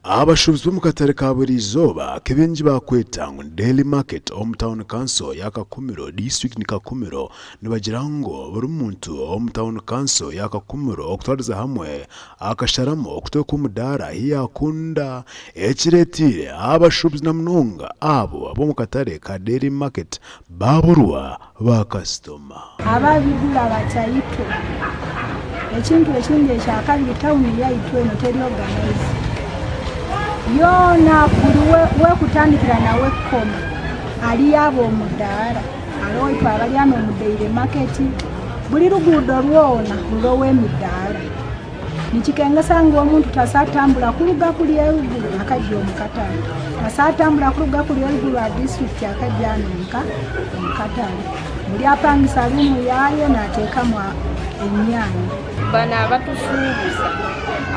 Abashuubuzi b'omu katare ka buri izooba aku baingi baakweta ngu ni Daily Market omu tauni kanso ya Kakumiro, disiturikiti ni Kakumiro, nibagira ngu buri muntu omu tauni kanso ya Kakumiro okutwariza hamwe akasharamu okuteeka omudaara ahi yaakunda ekireeteire abashuubuzi na munonga abo ab'omu katare ka Daily Market baaburwa baakasitoma. Ababigura bataito. Ekintu ekindi ekyakabiri tawuni yaitu eno teri organized yoona buri wekutandikira na wekukoma hariyo ab'omudaara hariho itwe abari hanu omu daily market buri ruguudo rwona ruriho emidaara. Nikikengesa ngu omuntu tasatambura kuruga kuri eruguru akagya omu katare, tasatambura kuruga kuri eruguru aha disiturikiti akagya hanu nka omu katare. Buri apangisa ruumu yaayo nateekamu enyaanya. Bano abatushuubuza,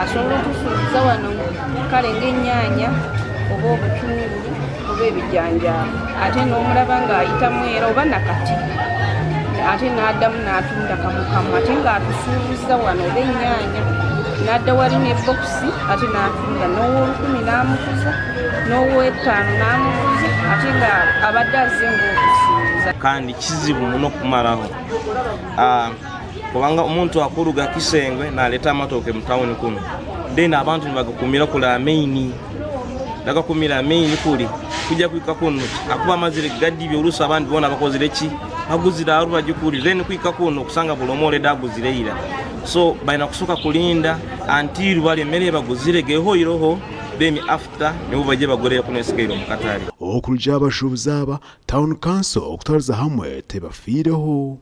asobola otushuubuza wano kale ng'enyaanya oba obutunguru oba ebijanjaalo ate n'omulaba ng'ayitamu era oba nakati ate n'addamu n'atunda kamu kamu ate ng'atusuubuza wano oba ennyaanya n'adda wali ne bokisi ate n'atunda n'ow'olukumi n'amuguza n'ow'ettaano n'amuguza ate nga abadde azze ng'okusuubuza. Kandi kizibu muno kumaraho kubanga omuntu akuruga Kisengwe naleta amatooke mu tawuni kunu then abantu nibagakumira kuri aha main, bagakumira aha main kuri kujya kuhika kunu akuba amazire gadibya olusi abandi boona bakozire ki baguzire aha rubaju kuri then kuhika kunu okusanga buri omwe already aguzire ira so baine kusoka kurinda until bari emere eyibaguzire gehoireho then after nibo baije bagure kunu esigaire omu katare. Okurugira aha bashuubuzi aba, Town Council okutwariza hamwe tebafiireho.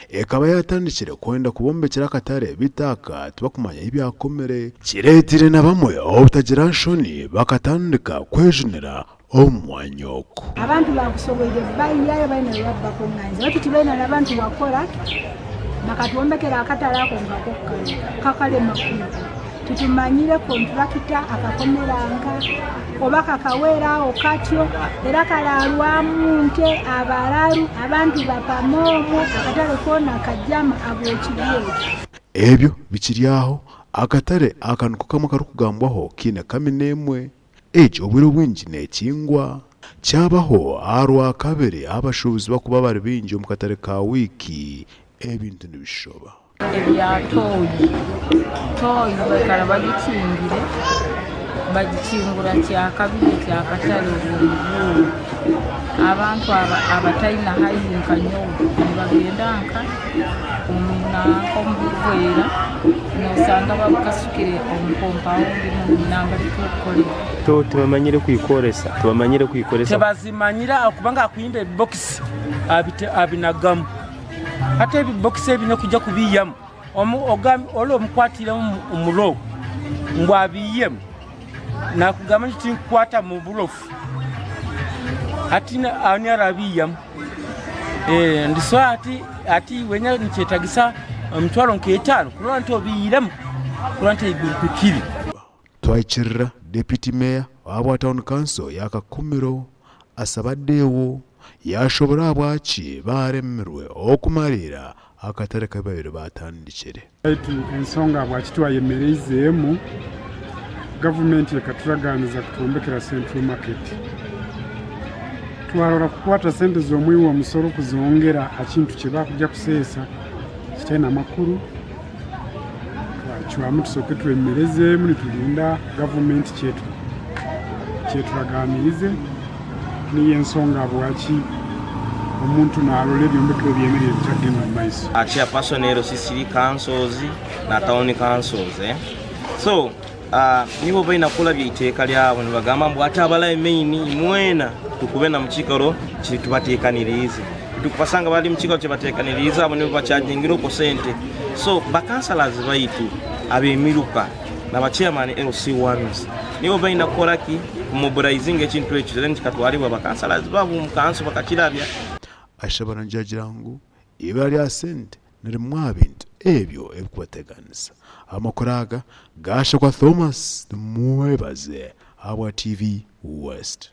Ekaba yaatandikire kwenda kubombekyera akatare beitu aka tibakumanya ahi byakomire. Kireeteire na bamwe obutagira nshoni bakatandika kwejunira omu mwanya ogu. Abantu baakusoboire baihayo baine ebi bakubakungaaniza beitu tibaine n'abantu bakora ki bakatwombekera akatare ako nkako kakarema kwigwa. Titumanyire konturakita akakomera nka oba kakawera aho katyo era kararwamu nte, abararu, abantu bapama omwo akatare koona kajama ahabw'ekibi ekyo. Ebyo bikiri aho, akatare aka niko kamwe akarikugambwaho kaine kamina emwe. Egi obwire obwingi neekingwa. Kyabaho aha Rwakabiri ahu abashuubuzi barikuba bari baingi omu katare ka wiiki, ebintu nibishoba. Ebya tooyi, tooyi baikara bagikingire, bagikingura kyakabiri ekyakatare obw'omuhurro. Abantu abataine haihi nka nyowe nibagenda nka omu nanka omu bugwera noosanga babukasukire omu kompawundi nambere turikukorera. Tibamanyire kwikoresa, tibamanyire kwikoresa. Tibazimanyire ahakuba ngu akuhimba ebibokisi abinagamu. Hati ebibokisi ebi n'okuija kubiihamu, ori omukwatiiremu omu row ngu abiihemu, naakugamba ngu tinkukwata mu burofu. Hati aho niho araabiihamu. So hati weena nikyetagisa emitwaro nk'etaano kurora nti obiihiremu kurora nti eiguru kuhikire. Twahikirira Deputy Mayor owa Town Council ya Kakumiro asaba Deo yaashobora ahabwaki baaremirwe okumariira akatare kabu babaire baatandikire. Baitu ensonga habwaki twayemereizeemu, gavumenti ekaturaganiza kutwombekera Central Market. Twarora kukwata sente z'omwihi w'omusoro kuzongera ha kintu kyebakuja kuseesa kitaine amakuru. Twacwamu tusooke twemerezeemu niturinda gavumenti kyeturaganiize. Niyo ensonga habwaki omuntu narora ebyombekero byemerire bitakugenda omu maiso. Chairperson LC City Councils na Town Councils eh? So nibo baina kurabya eiteeka lyabo nibagamba mbu ate abalabe main mwena tukube na mukikaro kitubatekaniriize tukubasanga bali mukikaro kibatekaniriize abo nibo bachargingire okwo sente so ba councillors baitu abemiruka na ba chairman LC ones nibo baina kukora ki kumobilizinga ekintu ekyo then kikatwaribwa ba councillors babo omu kanso bakakirabya. Ashabara njagira ngu eibura rya sente nirimwe aha bintu ebyo ebirikubateganisa. Amakuru aga gaashakwa Thomas Tumwebaze ahabwa TV West.